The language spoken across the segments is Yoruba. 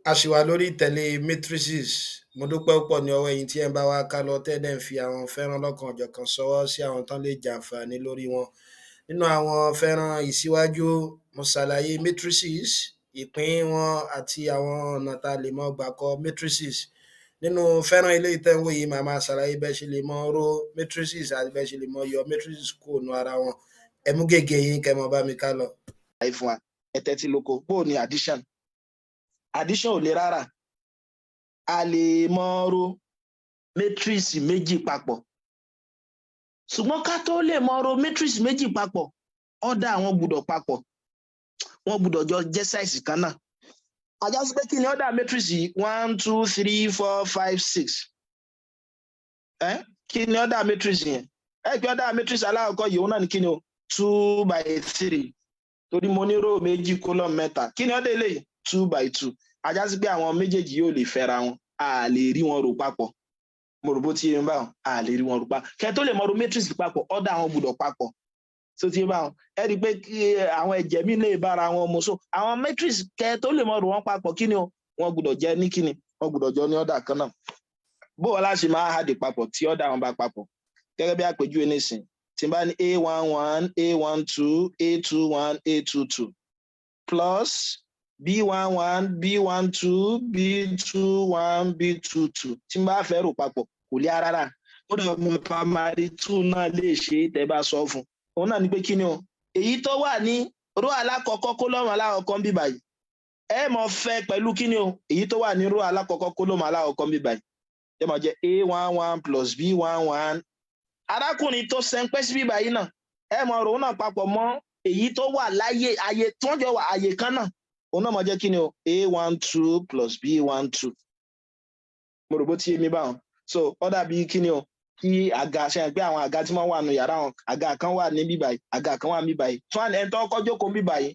A ṣì wà lórí ìtẹ̀lé matrices. Mo dúpẹ́ púpọ̀ ní ọwọ́ ẹ̀yin tí ẹ̀ ń bá wa ká lọ, tẹ́ ẹ̀ dẹ̀ ń fi àwọn fẹ́ràn lọ́kan-ò-jọ̀kan ṣọwọ́ sí àwọn tán lè jàǹfààní lórí wọn. Nínú àwọn fẹ́ràn ìsíwájú, mo ṣàlàyé matrices, ìpín wọn àti àwọn ọ̀nà tá a lè máa gbà kọ matrices. Nínú fẹ́ràn eléyìí tẹ́ ń wò yìí, màá máa ṣàlàyé bẹ́ ẹ ṣe lè máa ro matrices àti bẹ́ ẹ ṣe lè máa yọ matrices kúrò nínú ara wọn. Ẹ mú gègé yín, kẹ́ ẹ máa bá mi ká lọ. Fún wa, ẹ tẹ́tí lóko. Bó o ní addition? Addition ò le rárá. A lè mọ ro matrix méjì papọ̀, ṣùgbọ́n ká tó lè mọ ro matrix méjì papọ̀, order àwọn gbọ́dọ̀ papọ̀, wọ́n gbọ́dọ̀ jọ jẹ́ size kan náà. Á já sí pé kí ni order matrix yìí? One, two, three, four, five, six. Ẹ kí ni order matrix yẹn? Ẹ pé order matrix alákọ̀ọ́kọ́ yìí, òun náà ní kí ni o? Two by three, torí mo ní row méjì, column mẹ́ta. Kí ni order eléyìí? 2 by 2. Á já sí pé àwọn méjèèjì yóò lè fẹ́ra wọn, a lè rí wọn rò papọ̀. Mo rò bó ti yé mi báwọn. A lè rí wọn rò papọ̀. Kẹ́ tó lè mọ ro matrix papọ̀, order àwọn gbọ́dọ̀ papọ̀ tó ti yé báwọn. Ẹ rí i pé kí àwọn ẹ̀jẹ̀ mi lè bára wọn mu. So àwọn matrix, kẹ́ tó lè mọ rò wọn papọ̀, kí ni o? Wọ́n gbọ́dọ̀ jẹ́ ní kí ni? Wọ́n gbọ́dọ̀ jọ ní order kan náà. Bó wọn láṣẹ máa add papọ̀ tí order wọn bá papọ̀? Gẹ́gẹ́ bí àpèjúwe nísìn, tí n bá ní a one one, a one two, a two one, a two two plus b one one, b one two, b two one, b two two, tí n bá fẹ́ rò papọ̀, kò lè rárá. Kódà ọmọ primary two náà lè ṣe é tẹ́ bá sọ fún òun náà ní pé kí ni o? Èyí tó wà ní row alákọ̀ọ́kọ́, column alákọ̀ọ́kọ́ ń bí báyìí, ẹ mọ̀ fẹ́ pẹ̀lú kí ni o? Èyí tó wà ní row alákọ̀ọ́kọ́, column alákọ̀ọ́kọ́ ń bí báyìí, ẹ mọ̀ jẹ́ a one one plus b one one. Arákùnrin tó sẹ́ńpẹ́ sí bíbáyìí náà, ẹ mọ̀ rò ó náà papọ̀ mọ́ èyí tó wà láyé àyè tí wọ́n jọ wà àyè kan náà. Òun náà máa jẹ́ kí ni o? A one two plus b one two. Mo rò bó ti yé mi báwọn. So ó dàbí kí ni o? Kí àga ṣe pé àwọn àga tí wọ́n wà nù yàrá wọn, àga kan wà ní bíbáyìí, àga kan wà ní bíbáyìí, tún ẹni tó kọ́kọ́ jókòó bíbáyìí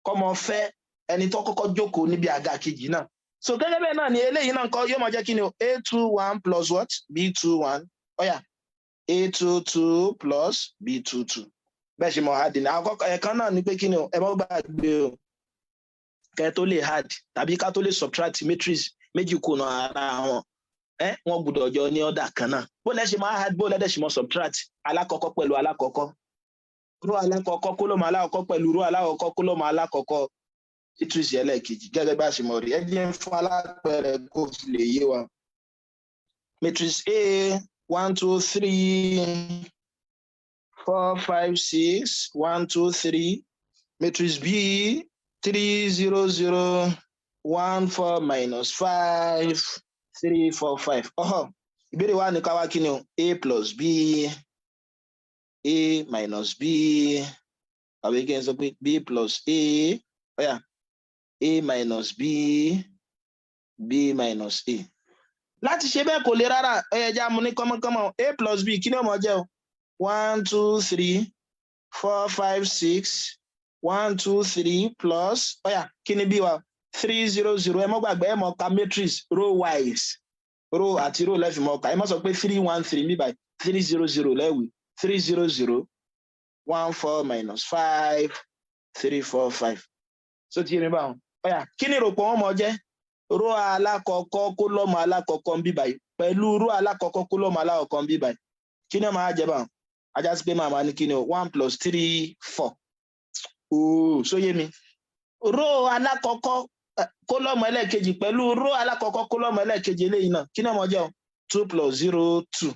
kọ́ mọ fẹ́ ẹni tó kọ́kọ́ jókòó níbi àga kejì náà. So gẹ́gẹ́ bẹ́ẹ̀ náà ni eléyìí náà kọ́ yóò máa jẹ́ kí ni o? A two one plus what? B two one. Ó yá, a two two plus b two two. Bẹ́ẹ̀ ṣe mọ̀ add ní àkọ́kọ́ ẹ̀kan náà ni pé kí ni o? Ẹ mọ́ gbàgbé o, kẹ́ tó lè add tàbí ká tó lè subtract matrix méjì kùnà ara wọn, ẹ wọ́n gbọ́dọ̀ jọ ní order kan náà. Bó lẹ́ ṣe máa add, bó lẹ́ ṣe máa subtract? Alákọ̀ọ́kọ́ pẹ̀lú alákọ̀ọ́kọ́, row alákọ̀ọ́kọ́, column alákọ̀ọ́kọ́ pẹ̀lú row alákọ̀ọ́kọ́, column alákọ̀ọ́kọ́ matrix ẹlẹ́ẹ̀kejì. Gẹ́gẹ́ bá a ṣe mọ̀ rí, ẹ jẹ́ ń fún alápẹ̀rẹ̀ kó fi lè yé wa. Matrix A, one, two, three, four, five, six, one, two, three. Matrix B, three, zero, zero, one, four, minus five, three, four, five. Ọ̀họ́, ìbéèrè wa ní ká wá kí ni o? A plus B, A minus B, àbí kí n sọ pé B plus A, ó yá, A minus B, B minus A. Láti ṣe bẹ́ẹ̀ kò le rárá. Ó yẹ já mu ní kọ́mọ́kọ́mọ́. A plus B, kí ni ó máa jẹ́ o? One, two, three, four, five, six, one, two, three plus, ó yá, kí ni B wa? Three, zero, zero. Ẹ mọ́ gbàgbé, ẹ mọ̀ ka matrix row wise. Row àti row lẹ́fì mọ́ ka. Ẹ mọ́ sọ pé three, one, three mi báyìí. Three, zero, zero lẹ́wì. Three, zero, zero, one, four, minus five, three, four, five. So ti yé mi báwọn? Ó yá, kí ni ìròpọ̀ wọn mọ̀ jẹ́? Row alákọ̀ọ́kọ́, column alákọ̀ọ́kọ́ ń bí báyìí pẹ̀lú row alákọ̀ọ́kọ́, column alákọ̀ọ́kọ́ ń bí báyìí, kí ni ó máa jẹ́ báwọn? Á já sí pé màmá ní kí ni o? One plus three, four. Ooo, sóyé mi? Row alákọ̀ọ́kọ́, column ẹlẹ́ẹ̀kejì pẹ̀lú row alákọ̀ọ́kọ́, column ẹlẹ́ẹ̀kejì eléyìí náà, kí ni ó máa jẹ́ o? Two plus zero, two.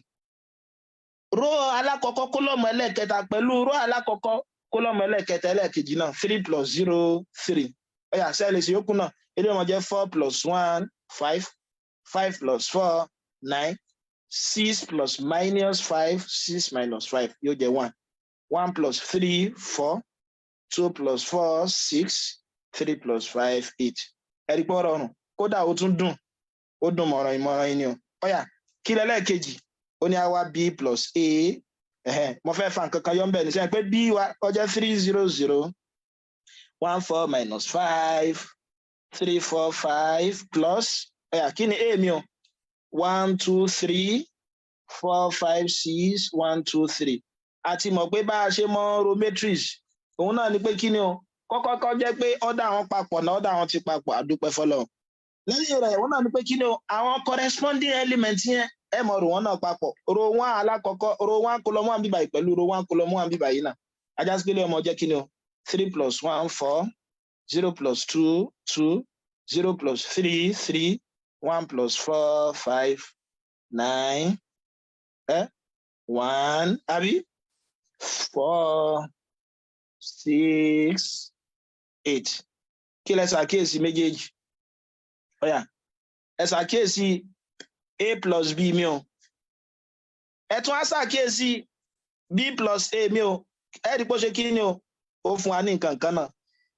Row alákọ̀ọ́kọ́, column ẹlẹ́ẹ̀kẹta pẹ̀lú row alákọ̀ọ́kọ́, column ẹlẹ́ẹ̀kẹta ẹlẹ́ẹ̀kejì náà, three plus zero, three. Ó yá, sẹ́ẹ̀lì sí yókù náà? Eléyìí máa jẹ́ four plus one, five, five plus four, nine, six plus minus five, six minus five yóò jẹ́ one, one plus three, four, two plus four, six, three plus five, eight. Ẹ̀rí pọ́ rọrùn, kódà ó tún dùn, ó dùn mọ̀ràn ìmọ̀ràn yìí ni o. Ó yá, kí lẹ́lẹ́kejì ó ní? Àwa b plus a. Ẹ̀hẹ́n, mo fẹ́ fa nǹkan kan yọ ń bẹ̀ ní sẹ́yìn pé b wa ó jẹ́ three, zero, zero, one, four, minus five, three, four, five plus, ó yá, kí ni a mi o? One, two, three, four, five, six, one, two, three. A ti mọ̀ pé bá a ṣe mọ ro matrix, òun náà ni pé kí ni o? Kọ́kọ́ kọ́ jẹ́ pé order wọn papọ̀ náà. Order wọn ti papọ̀, àdúpẹ́ fọlọ́. Lẹ́yìn rẹ̀, òun náà ni pé kí ni o, àwọn corresponding element yẹn, ẹ mọ̀ rò wọ́n náà papọ̀. Row one alákọ̀ọ́kọ́, row one column one bíbáyìí pẹ̀lú row one column one bíbáyìí náà, á já sí pé ó máa jẹ́ kí ni o, three plus one, four, zero plus two, two, zero plus three, three, one plus four, five, nine, one, àbí four, six, eight. Kí lẹ ṣàkíyèsí méjèèjì? Ó yá, ẹ ṣàkíyèsí A plus B mi o. Ẹ tún á ṣàkíyèsí B plus A mi o. Ẹ rí pé ó ṣe kí ni o, ó fún wa ní nǹkan kan náà.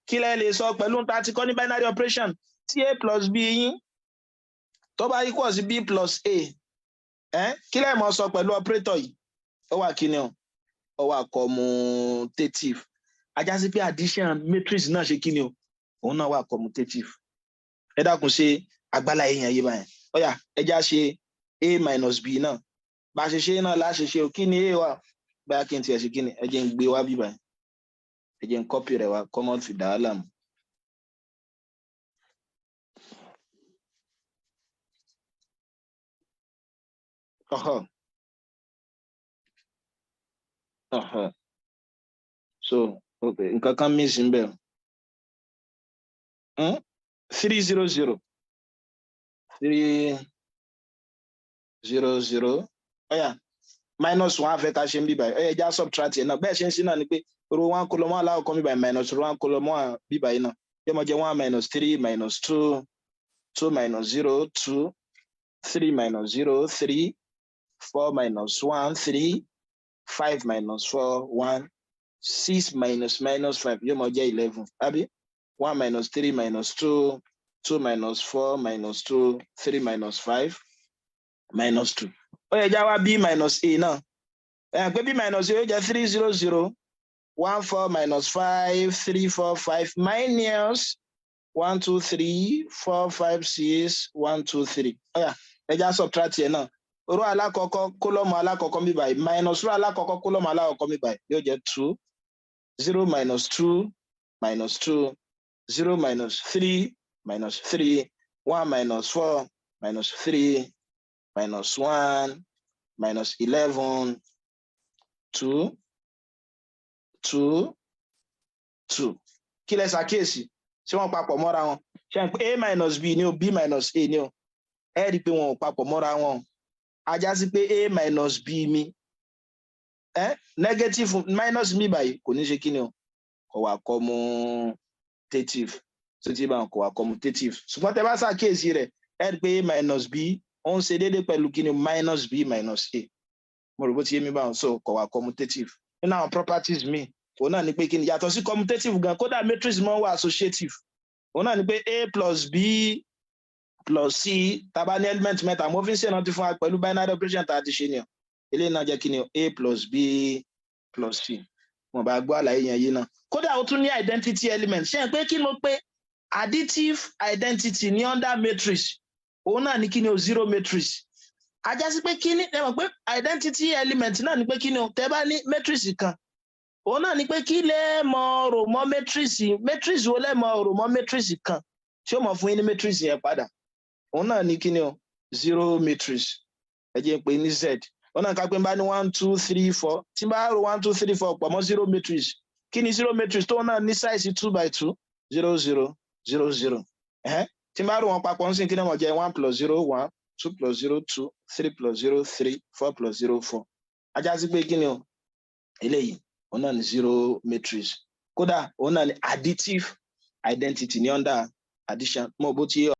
Kí lẹ lè sọ pẹ̀lú tá a ti kọ́ ní binary operation? Tí A plus B yín tó bá equal sí B plus A, ẹ kí lẹ mọ̀ sọ pẹ̀lú operator yìí? Ó wà kí ni o, ó wà commutative. Á já sí pé addition matrix náà ṣe kí ni o, òun náà wà commutative. Ẹ dákun, ṣe agbálá èèyàn yìí báyìí? Ó yá, ẹ já ṣe A minus B náà. Bá a ṣe ṣe náà láṣẹ ṣe o. Kí ni A wà? Báyà kí n tiẹ̀ ṣe kí ni, ẹ jẹ́ ń gbé wá bí báyìí, ẹ jẹ́ ń copy rẹ̀ wá, common fi dà á láàmú. Ọ̀họ̀. Ọ̀họ̀. So, okay, nǹkan kan miss ń bẹ̀. Three zero zero three zero zero. Ó yá, minus one fẹ́ ká ṣe ń bí báyìí. Ó yá, já subtract yẹn náà. Bẹ́ẹ̀ ṣe ń ṣe náà ni pé row one column one alákọ̀ọ́kọ́ bí báyìí minus row one column one bí báyìí náà yóò máa jẹ́ one minus three minus two, two minus zero, two, three minus zero, three, four minus one, three, five minus four, one, six minus minus five yóò máa jẹ́ 11, àbí one minus three minus two, two minus four minus two, three minus five minus two. Ó yá, já wá B minus A náà. Ẹ̀ pé B minus A yóò jẹ́ three zero zero one four minus five three four five minus one two three four five six one two three. Ó yá, ẹ já subtract yẹn náà. Row alákọ̀ọ́kọ́ column alákọ̀ọ́kọ́ mi báyìí minus row alákọ̀ọ́kọ́ column alákọ̀ọ́kọ́ mi báyìí yóò jẹ́ two, zero minus two minus two, zero minus three minus three, one minus four minus three minus one minus 11, two two two. Kí lẹ ṣàkíyèsí? Ṣé wọ́n papọ̀ mọ́ra wọn? Ṣe ń pé A minus B ní o, B minus A ní o. Ẹ rí i pé wọn ò papọ̀ mọ́ra wọn. Á já sí pé A minus B mi, ẹ negative minus mi báyìí, kò ní ṣe kí ni o, kò wà commutative. Tó ti bá wọn, kò wà commutative. Ṣùgbọ́n tẹ bá ṣàkíyèsí rẹ̀, ẹ rí i pé A minus B ó ń ṣe déédéé pẹ̀lú kí ni, minus B minus A. Mo rò bó ti yé mi báwọn. So kò wà commutative. Nínú àwọn properties mi, òun náà ni pé kí ni, yàtọ̀ sí commutative gan, kódà matrix mọ́ wà associative. Òun náà ni pé A plus B plus C, tá bá ní element mẹ́ta, mo fi ń ṣèrántí fún wa pẹ̀lú binary operation tá a ti ṣe ni o. Eléyìí náà jẹ́ kí ni o, A plus B plus C. Mo bá gbọ́ àlàyé yẹn yìí náà. Kódà ó tún ní identity element. Ṣé ẹ pé kí ni mo pé additive identity ní under matrix? Òun náà ní kí ni o, zero matrix. Á já sí pé kí ni, ẹ mọ̀ pé identity element náà ni pé kí ni o, tẹ́ bá ní matrix kan, òun náà ni pé kí lẹ mọ rò mọ́ matrix? Matrix wo lẹ mọ rò mọ́ matrix kan tí ó mọ̀ fún yín ní matrix yẹn padà? Òun náà ní kí ni o, zero matrix. Ẹ jẹ́ n pè ní Z. Òun náà ká pé n bá ní one two three four, tí n bá rò one two three four pọ̀ mọ́ zero matrix, kí ni zero matrix tóun náà ní size two by two? Zero zero zero zero. Tí n bá rò wọn papọ̀ ń sìn, kí ni wọ́n jẹ́? One plus zero, one, two plus zero, two, three plus zero, three, four plus zero, four. Á já sí pé kí ni o, eléyìí, òun náà ní zero matrix. Kódà òun náà ní additive identity ní under addition. Mo bó ti yé.